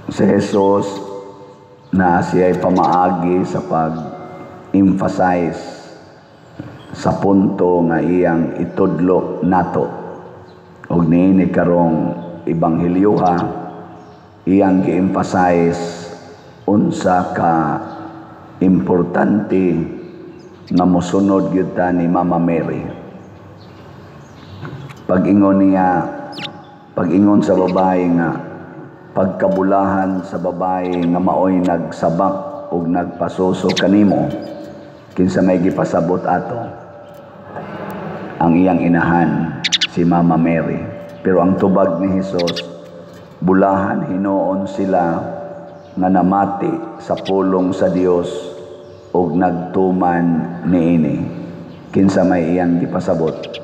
Si Jesus na siya'y pamaagi sa pag-emphasize sa punto nga iyang itudlo nato. Og niini karong ebanghelyoha, iyang gi-emphasize unsa ka importante nga mosunod gyud ta ni Mama Mary. Pag-ingon niya, pag-ingon sa babae nga pagkabulahan sa babae nga maoy nagsabak ug nagpasuso kanimo, kinsa may gipasabot ato? Ang iyang inahan, si Mama Mary. Pero ang tubag ni Hesus, bulahan hinuon sila nga namati sa pulong sa Dios ug nagtuman niini. Kinsa may iyang gipasabot?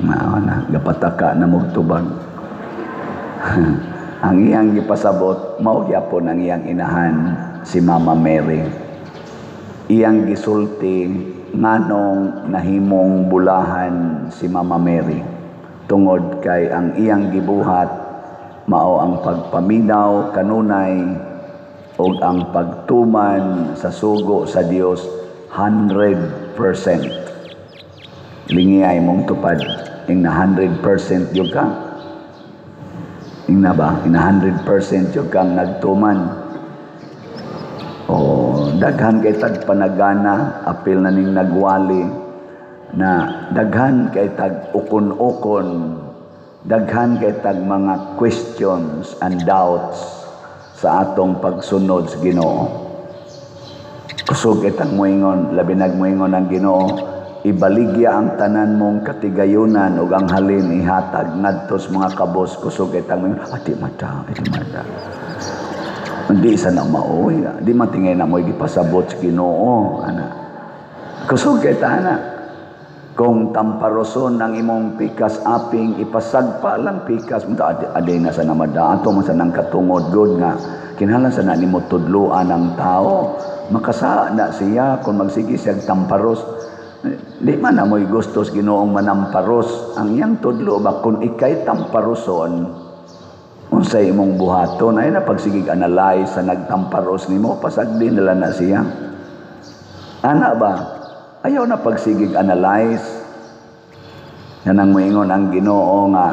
Mao na, gapataka na mo tubag. Ang iyang gipasabot, mao gyapon ang iyang inahan, si Mama Mary. Iyang gisulti nganong nahimong bulahan si Mama Mary, tungod kay ang iyang gibuhat mao ang pagpaminaw kanunay ug ang pagtuman sa sugo sa Dios 100%. Lingiyay mong tupad, ing na 100% yun ka. Ing na ba? Ing na 100% yun kang nagtuman. O daghan kay tag panagana, apil na ning nagwali, na daghan kay tag ukon-ukon, daghan kay tag mga questions and doubts sa atong pagsunod sa Ginoo. Kusog kay tag moingon, labi nag moingon ang Ginoo, ibaligya ang tanan mong katigayunan ug ang halin ihatag ngadto sa mga kabos. Kusog kay tag moingon, ati mata, ati mata. Hindi sa na maoy, di matingay na mo'y gipasabot sa Ginoo, ana. Kusog kay tana. Kung tamparoson ang imong pikas aping, ipasagpa lang pikas. Aday na sa namada ato man sa nang katungod god nga kinahanglan sa na nimo tudloan ang tao. Makasa na siya kung magsige siya tamparos. Di man na mo'y gustos Ginoong manamparos. Ang iyang tudlo ba, kung ikay tamparoson, unsay imong buhaton? Ay na pagsigig analyze sa nagtamparos nimo, pasagdi nila na siya. Ana ba? Ayaw na pagsigig analyze. Yan ang moingon ang Ginoo nga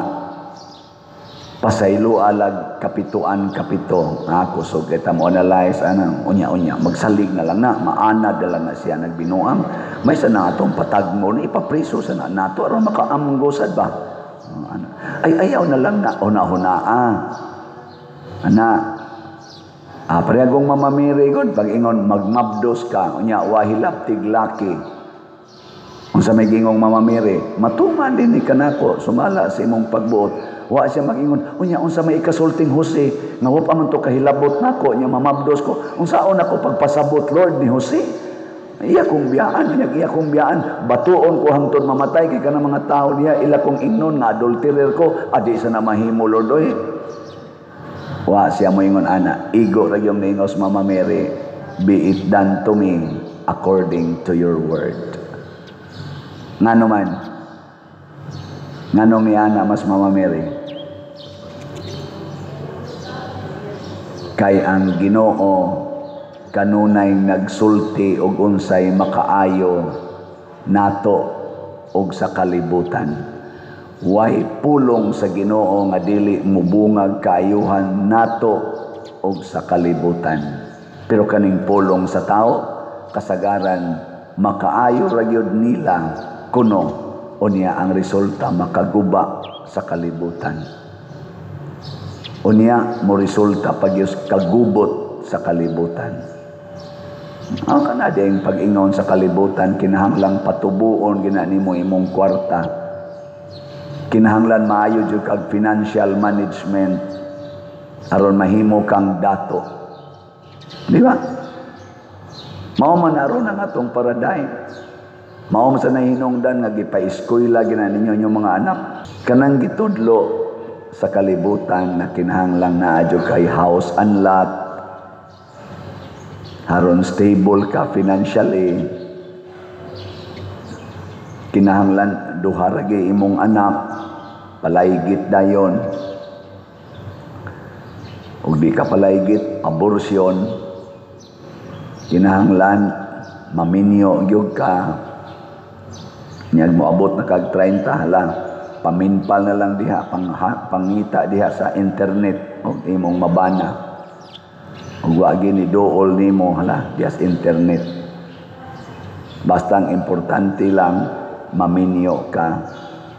pasaylo alag kapituan kapito. Ako so kita mo analyze ana, unya-unya magsalig na lang na, maanad na lang na siya nagbinuang. May sa na atong patagmo na ipapriso sa na nato aron makaamgo sad ba. Ana. Ay ayaw na lang na una-hunaa. Ana. Parehagong Mama Mary gud pag ingon magmabdos ka, unya wahilap tiglaki. Unsa may gingong Mama Mary, matuman din ni kanako sumala sa imong pagbuot. Wa siya mag-ingon, unya unsa may ikasulting Jose nga wa pa man to kahilabot nako, nya mamabdos ko. Unsaon ako pagpasabot, Lord, ni Jose? Iya kong biyaan, unya iya kong biyaan, batuon ko hangtod mamatay kay kanang mga tawo niya ila kong ingnon nga adulterer ko, adi sa na mahimo, Lord oy. Wa siya moingon ana, igo ra gyud niingos Mama Mary, be it done to me according to your word. Ngano man? Nganong niana mas Mama Mary? Kay ang Ginoo kanunay nagsulti og unsay makaayo nato og sa kalibutan. Way pulong sa Ginoo nga dili mubungag kaayuhan nato og sa kalibutan. Pero kaning pulong sa tao, kasagaran makaayo ra gyud nila kuno, unya ang resulta makaguba sa kalibutan. Unya mo resulta pagyos kagubot sa kalibutan. Ang kanadeng pag-ingon sa kalibutan, kinahanglang patubuon gina nimo imong kwarta. Kinahanglan maayo jud kag financial management aron mahimo kang dato. Di ba? Mao man aron ang atong paradigm. Mao man sa nahinungdan nga gipa-eskwela gina ninyo inyong mga anak. Kanang gitudlo sa kalibutan na kinahanglang naa jud kay house and lot, aron stable ka financially, kinahanglan duha ra gyud imong anak, Palaygit dayon. Ug di ka palaygit, abortion. Kinahanglan maminyo gyud ka. Nyag moabot na kag 30, hala, paminpal na lang diha, pangita diha sa internet og imong mabana. Ug wa gini duol nimo, hala, diha sa internet. Basta ang importante lang maminyo ka.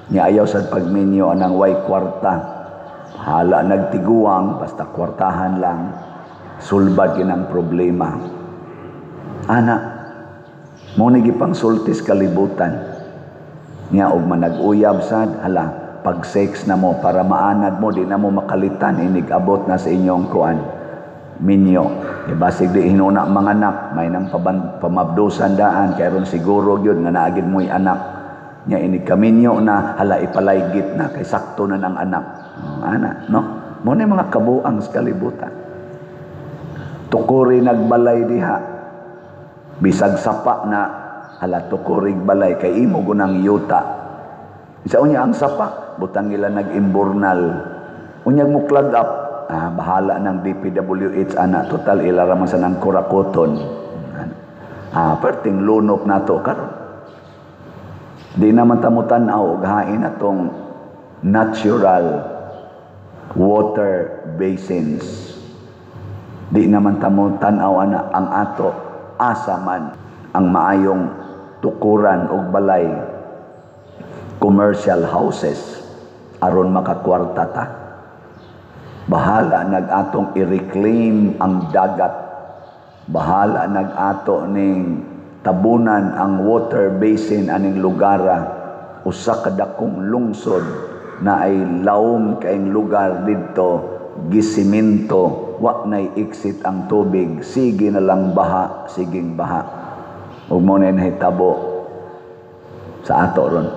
Nya ayaw sa pagminyo anang way kwarta. Hala nagtiguang, basta kwartahan lang, sulbad ginang problema. Ana, mo ni gipang sultis kalibutan. Nya og manag-uyab sad, hala, pag sex na mo para maanad mo, di na mo makalitan inig abot na sa inyong kuan minyo. E basig di hinuna mga anak, may nang pamabdusan daan kay ron siguro gyud nga naagid mo'y anak. Nya inig kaminyo na, hala, ipalaygit na kay sakto na ng anak. Oh, ana, no? Mo ni mga kabuang sa kalibutan. Tukuri nagbalay diha. Bisag sapa na, hala, tukurig balay kay imo gunang yuta. Isa unya ang sapa, butang ila nag-imburnal. Unyag mo clog up, bahala ng DPWH ana, total ila ra man sa nang kurakoton. Perting lunop nato karon. Di naman ta mo tan-aw og hain atong natural water basins. Di naman ta mo tan-aw ana ang ato asa man ang maayong tukuran og balay, commercial houses aron makakwarta ta. Bahala nag-atong i-reclaim ang dagat. Bahala nag-ato ning tabunan ang water basin aning lugara. Usa ka dakong lungsod na ay lawom kaing lugar didto, gisiminto, wa nay exit ang tubig, sige na lang baha, siging baha. Ug mo na nahitabo sa ato ron.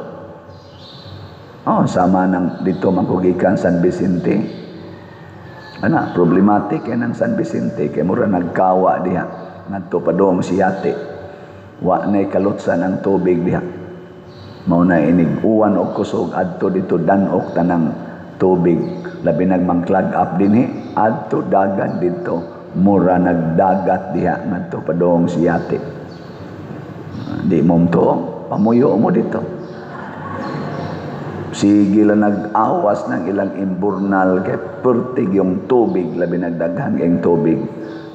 Oh, sama nang dito magkugikan San Vicente. Ana, problematic kay nang San Vicente kay mura nagkawa diha ngadto padung siyate. Wa nay kalutsan ang tubig diha. Mao na inig uwan og kusog adto dito danok tanang tubig, labi nagmang-clog up dinhi adto dagan didto, mura nagdagat diha ngadto padung siyate. Di mo to pamuyo mo dito. Sige lang nag-awas ng ilang imburnal kay pertig yung tubig, labi nagdaghan kayong tubig.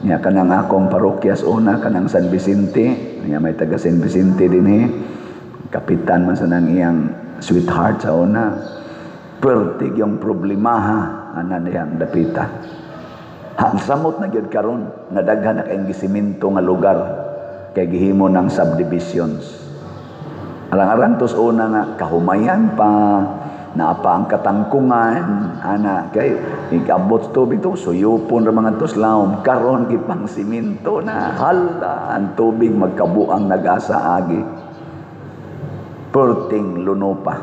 Nya kanang akong parokyas una kanang San Vicente, nya may taga San Vicente dinhi. Kapitan man sa nang iyang sweetheart sa una. Pertig yung problemaha ana niyang dapita. Ha, samot na gyud karon nga daghan na kayong gisiminto nga lugar kay gihimo ng subdivisions. Arang-arang tos una nga kahumayan pa, naapa ang katangkungan, ana kay igabot tubig to suyupon ra mga tos lawom, karon gipang siminto na, hala ang tubig magkabuang nag-asa agi. Perting luno pa.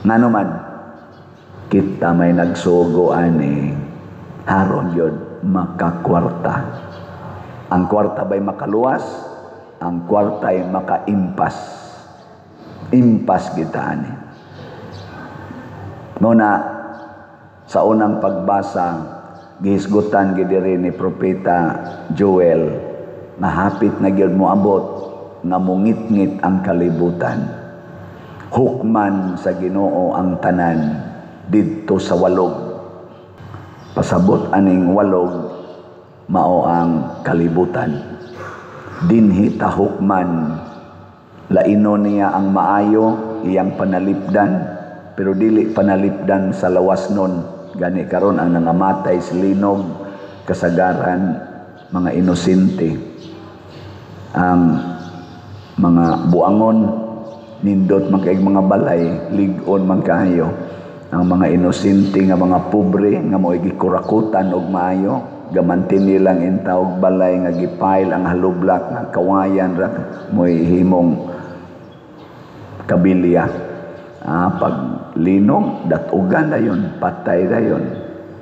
Ngano man kita may nagsugo ani haron yun makakwarta. Ang kwarta ba'y makaluwas? Ang kwarta ay makaimpas. Impas kita ani. Muna, sa unang pagbasa, gihisgutan gidiri ni Propeta Joel, mahapit na gyud moabot nga mungitngit ang kalibutan. Hukman sa Ginoo ang tanan didto sa walog. Pasabot aning walog mao ang kalibutan. Dinhi ta hukman, laino niya ang maayo iyang panalipdan, pero dili panalipdan sa lawas nun. Gani karon ang nangamatay sa linog kasagaran mga inosente, ang mga buangon nindot man kay mga balay, lig-on man kaayo. Ang mga inosente nga mga pobre nga mo'y gikurakutan og maayo, gamantin nilang intawog balay nga gipile ang halublak nga kawayan ra mo'y himong kabilya. Pag linog, datugan na yun, patay na yun.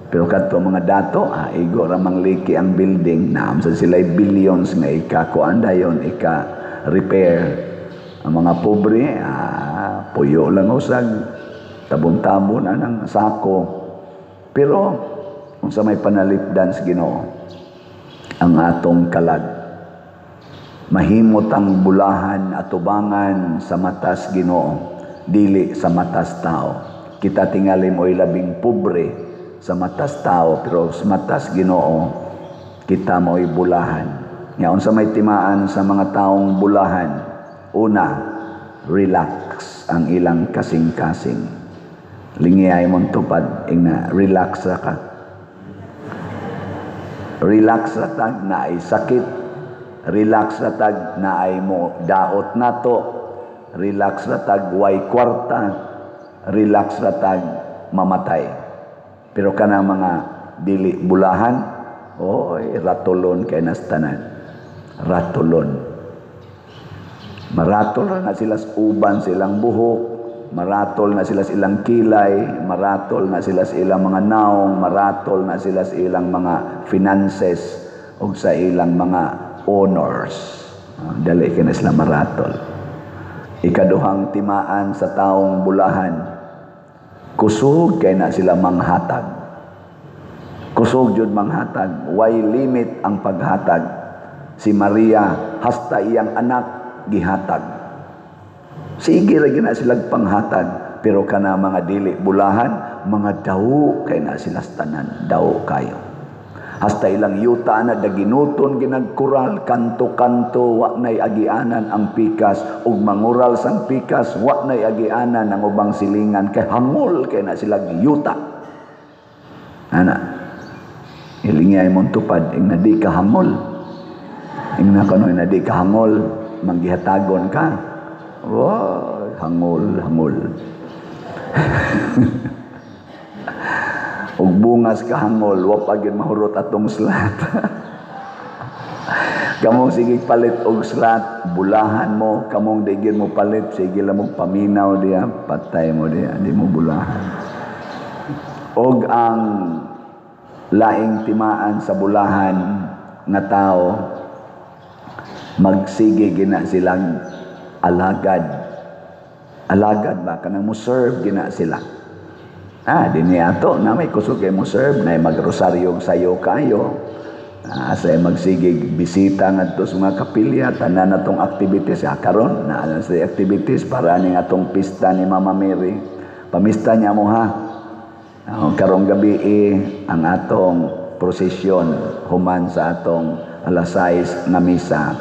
Pero kadto mga dato, igo ra mang liki ang building, naam sa sila'y billions nga ikakuan dayon, ika-repair. Ang mga pobre, puyo lang usag. Tabon-tabon anang sako. Pero unsa may panalipdan sa Ginoo ang atong kalag. Mahimot ang bulahan atubangan sa matas Ginoo, dili sa matas tao. Kita tingali mo'y labing pobre sa matas tao, pero sa matas Ginoo kita mo'y bulahan. Nga unsa may timaan sa mga taong bulahan? Una, relax ang ilang kasing-kasing. Lingiyay mong tupad, ingna, relax ra ka. Relax ra tag na ay sakit. Relax ra tag na ay mo daot nato. Relax ra tag way kwarta. Relax ra tag mamatay. Pero kanang mga dili bulahan, oy, ratulon kay nastanan. Ratulon. Maratol ra na sila sa uban silang buhok, maratol na sila sa ilang kilay, maratol na sila sa ilang mga naong, maratol na sila sa ilang mga finances ug sa ilang mga honors. Dali kay na sila maratol. Ikaduhang timaan sa taong bulahan, kusog kay na sila manghatag. Kusog jud manghatag, way limit ang paghatag. Si Maria hasta iyang anak gihatag. Sige ra gina sila panghatag, pero kana mga dili bulahan, mga daw kay na sila tanan, daw kayo. Hasta ilang yuta na daginuton ginagkural, kanto-kanto wa nay agianan ang pikas, ug mangural sang pikas wa nay agianan ang ubang silingan kay hangol kay na sila yuta. Ana, ilingay mong tupad ing na di ka hangol. Ing na kanoy na di ka hangol, manggihatagon ka. Oh, hangol, hangol. Ug bungas ka hangol, wa pa gyud mahurot atong slat. Kamong sige palit og slat, bulahan mo, kamong di gyud mo palit, sige lang mo paminaw diya, patay mo diya, di mo bulahan. Og ang laing timaan sa bulahan nga tao, magsige gina silang alagad. Alagad ba? Kanang mo serve gina sila. Dinhi ato na may kusog kay mo serve, na magrosaryo sayo kayo. Sa magsigig bisita ngadto sa mga kapilya, tanan natong activities. Karon na sa activities para ning atong pista ni Mama Mary. Pamista niya mo ha. Karong gabi ang atong prosesyon human sa atong alas 6 nga misa.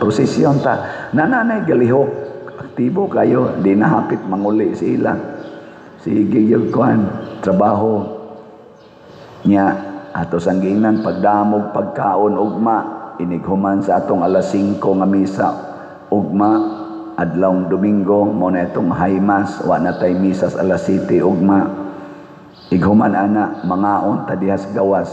Prosesyon ta. Nananay galihok, aktibo kayo, di na hapit manguli sila. Sige yung kuan, trabaho niya ato sang giingnan pagdamog pagkaon ugma inighuman sa atong alas 5 nga misa ugma adlawng Domingo mo na itong high mass, wa na tay misa sa alas 7 ugma. Ighuman ana mangaon ta dihas gawas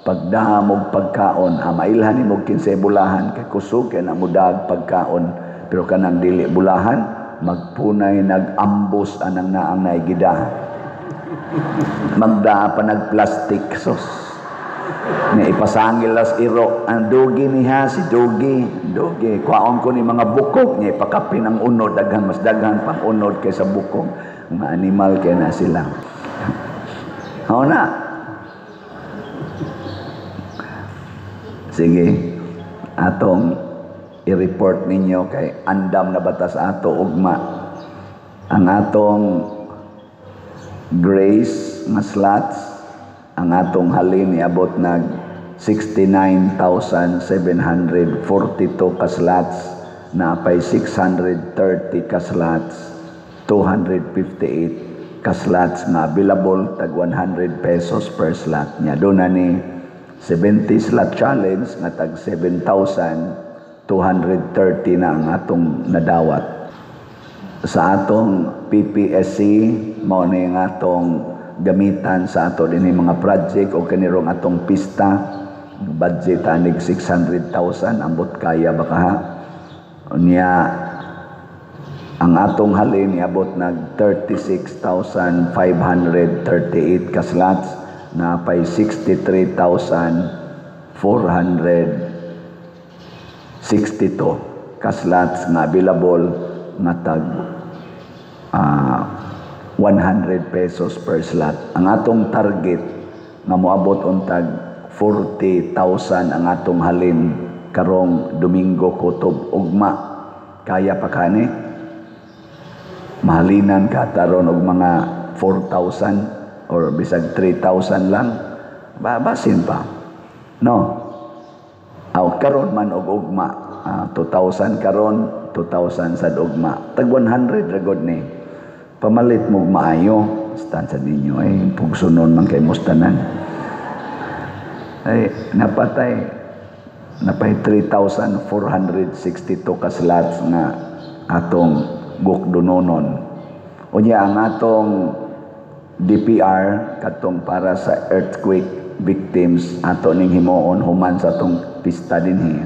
pagdamog pagkaon, mailhan nimo 15 bulahan kay kusog kay na mudag pagkaon, pero kanang dili bulahan magpunay nag-ambos anang naang naigida. Magdaa pa nag-plastic sos. Nga ipasangil las iro ang dugi niya si dugi, dugi kwaon ko ni mga bukog nga ipakapin ang unod, daghan mas daghan pang unod kaysa bukog. Mga animal kay na sila. Hao na. Sige, atong i-report ninyo kay andam na batas ato ugma. Ang atong grace nga slots, ang atong halin niabot nag 69,742 ka slots, naapay 630 ka slots, 258 ka slots nga available tag 100 pesos per slot nya. Doon na ni 70 slot challenge nga tag 7,230 na ang atong nadawat. Sa atong PPSC, mao ni ang atong gamitan sa ato dinhi mga project o kanirong atong pista, budget anig 600,000, ambot kaya ba ka ha? Unya, ang atong halin niabot nag 36,538 ka slots, napay 63,462 ka slots nga available nga tag 100 pesos per slot. Ang atong target nga moabot untag 40,000 ang atong halin karong Domingo, kutob ugma. Kaya pa kani? Mahalinan ka taron og mga 4,000 or bisag 3,000 lang. Basin pa. No? Aw, karon man og ugma, 2,000 karon, 2,000 sa ugma. Tag 100 ra gud ni. Pamalit mo maayo, stand sa ninyo ay pugsunon man kay mustanan. Ay napatay napay 3,462 ka slots nga atong gukdunonon. Unya ang atong DPR katong para sa earthquake victims, ato ning himuon human sa atong pista dinhi.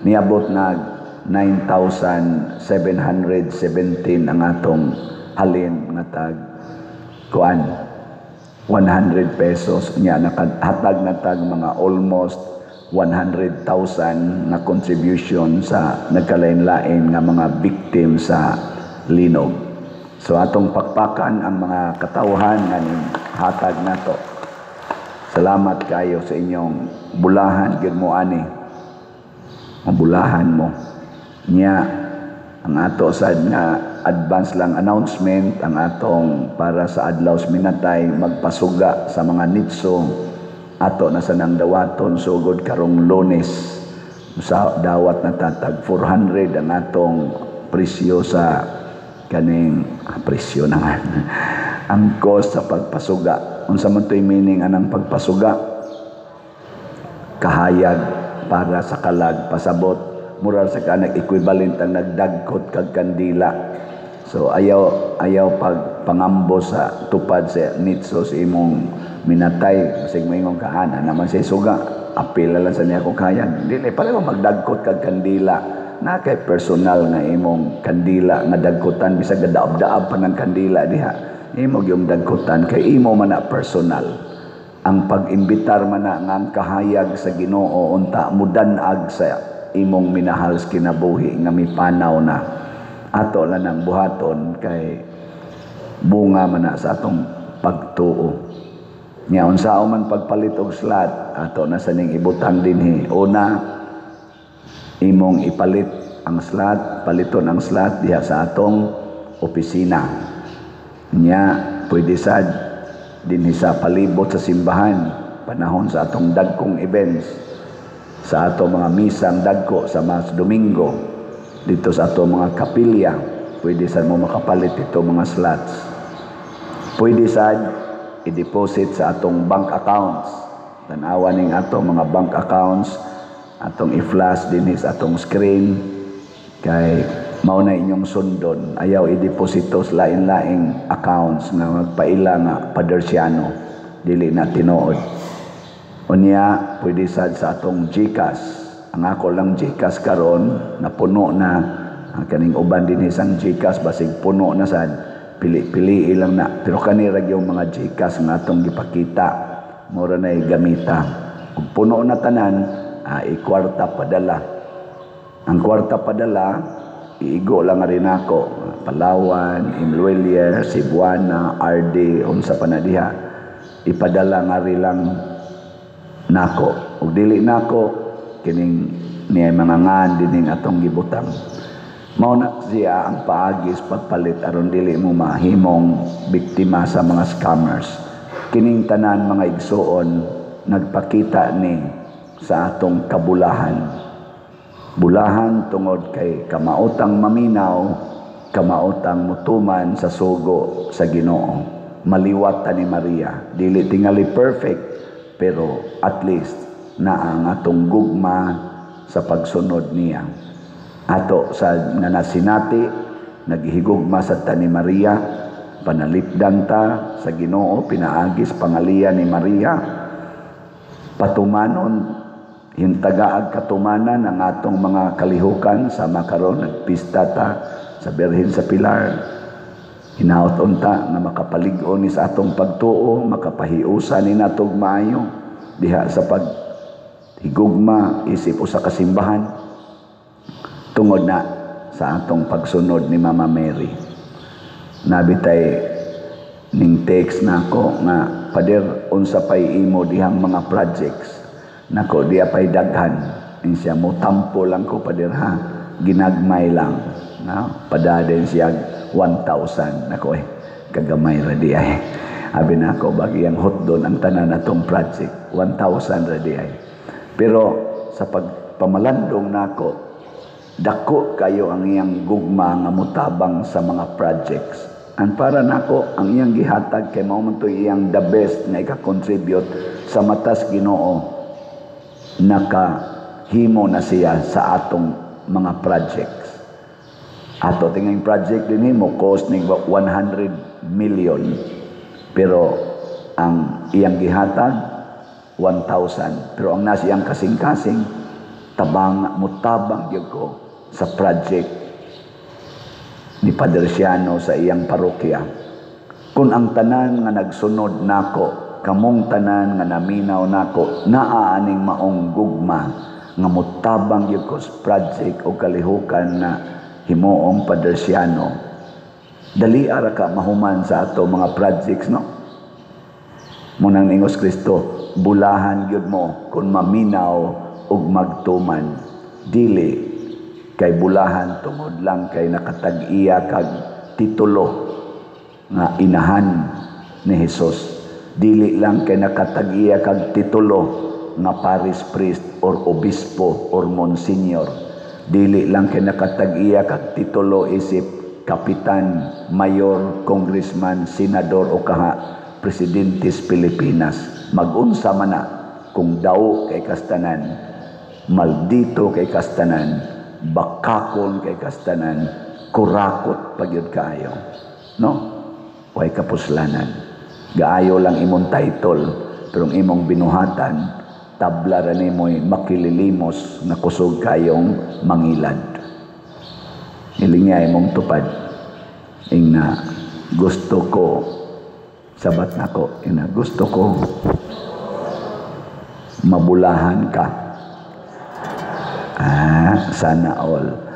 Niabot nag 9,717 ang atong halin nga tag kuan 100 pesos. Nya nakahatag na tag mga almost 100,000 na contribution sa nagkalain-lain nga mga victim sa linog. So atong pakpakan ang mga katawhan nga ning hatag nato. Salamat kayo sa inyong bulahan gyud mo ani. Mabulahan mo. Nya ang ato sad nga advance lang announcement, ang atong para sa adlaw sa minatay, magpasuga sa mga nitso, ato na sa nang dawaton sugod karong Lunes. Sa dawat na tatag 400 ang atong presyo sa kaning presyo na nga ang cost sa pagpasuga. Unsa man to'y meaning anang pagpasuga? Kahayag para sa kalag, pasabot moral sa kanag equivalent ang nagdagkot kag kandila. So ayaw ayaw pag pangambo sa tupad sa nitso sa imong minatay, basig moingon ka, "Ana naman sa suga, apil lang sa niya akong kahayag." Dili pareho magdagkot kag kandila na kay personal nga imong kandila nga dagkotan, bisag gadaab-daab pa ng kandila diha, imo gyud dagkotan kay imo man na personal. Ang pag-imbitar man na nga ang kahayag sa Ginoo unta mudanag sa imong minahal sa kinabuhi nga mipanaw na, ato lang ang buhaton kay bunga man na sa atong pagtuo. Nya unsaon man pagpalit og slot, ato na sa ning ibutang dinhi. Una, imong ipalit ang slot, paliton ang slot diha sa atong opisina. Nya pwede sad dinhi sa palibot sa simbahan panahon sa atong dagkong events, sa atong mga misang dagko sa Mass Domingo, dito sa atong mga kapilya, pwede sad mo makapalit ito mga slots. Pwede sad i-deposit sa atong bank accounts. Tanawa ning atong mga bank accounts, atong i-flash dinhi sa atong screen kay mao na inyong sundon. Ayaw i-deposito sa lain-laing accounts nga magpaila nga Padersiano, dili na tinuod. Unya pwede sad sa atong GCash. Ang ako lang GCash karon napuno na. Ang kaning uban dinhi sang GCash basig puno na sad, pili-pili lang na, pero kani ra yung mga GCash nga atong gipakita, mura na gamita. Kung puno na tanan, ikwarta padala. Ang kwarta padala, iigo lang rin ako Palawan, M Lhuillier, Cebuana, RD, unsa pa na diha, ipadala nga rin lang nako. Ug dili nako kining niya mga ngan dining atong gibutang. Mao na siya ang paagis pagpalit aron dili mo mahimong biktima sa mga scammers. Kining tanan, mga igsuon, nagpakita ni sa atong kabulahan. Bulahan tungod kay kamaotang maminaw, kamaotang mutuman sa sugo sa Ginoo. Maliwat ta ni Maria, dili tingali perfect, pero at least naa ang atong gugma sa pagsunod niya. Ato sa nga nasinati, naghigugma sa ta ni Maria, panalipdan ta sa Ginoo pinaagis pangalian ni Maria, patumanon hintagaag katumanan ang atong mga kalihukan, sama karon nagpista ta sa Birhen sa Pilar. Hinaot unta nga makapalig-on ni sa atong pagtuo, makapahiusa ni natog maayo diha sa paghigugma isip usa ka simbahan tungod na sa atong pagsunod ni Mama Mary. Nabitay Ning text nako nga, "Pader, unsa pay imo dihang mga projects?" Nako, diya pay daghan. Ing siya, "Mo tampo lang ko, pader, ha, ginagmay lang." No? Padaden siya 1,000. Nako eh, kagamay ra di ay. Abi nako, bagi ang hotdon ang tanan natong project. 1,000 ra di ay. Pero sa pagpamalandong nako, dako kayo ang iyang gugma nga mutabang sa mga projects. Ang para nako, ang iyang gihatag kay mao man to iyang the best nga ika-contribute sa matas Ginoo, nakahimo na siya sa atong mga projects. Ato tingay project din mo cost ning 100 million. Pero ang iyang gihatag 1,000. Pero ang nasa iyang kasing-kasing tabang, mutabang gyud ko sa project ni Padre Siano sa iyang parokya. Kung ang tanan nga nagsunod nako, kamong tanan nga naminaw nako, naa aning maong gugma nga mutabang gyud ko sa project o kalihukan na himuong Padre Siano, dali ara ka mahuman sa ato mga projects, no? Munang ningos Kristo, bulahan gyud mo kung maminaw ug magtuman. Dili kay bulahan tungod lang kay nakatag-iya kag titulo nga inahan ni Jesus. Dili lang kay nakatag-iya kag titulo nga parish priest or obispo or monsignor. Dili lang kay nakatag-iya kag titulo isip kapitan, mayor, congressman, senador o kaha presidente sa Pilipinas. Magunsa man na kung daw kay kastanan, maldito kay kastanan, bakakon kay kastanan, kurakot pagyud kaayo. No? Way kapuslanan. Gaayo lang imong title, pero ang imong binuhatan, tabla ra nimoy makililimos nga kusog kayong mangilad. Hilingya imong tupad. Ingna, "Gusto ko," sabat nako, ingna, "Gusto ko mabulahan ka." Ah, sana all.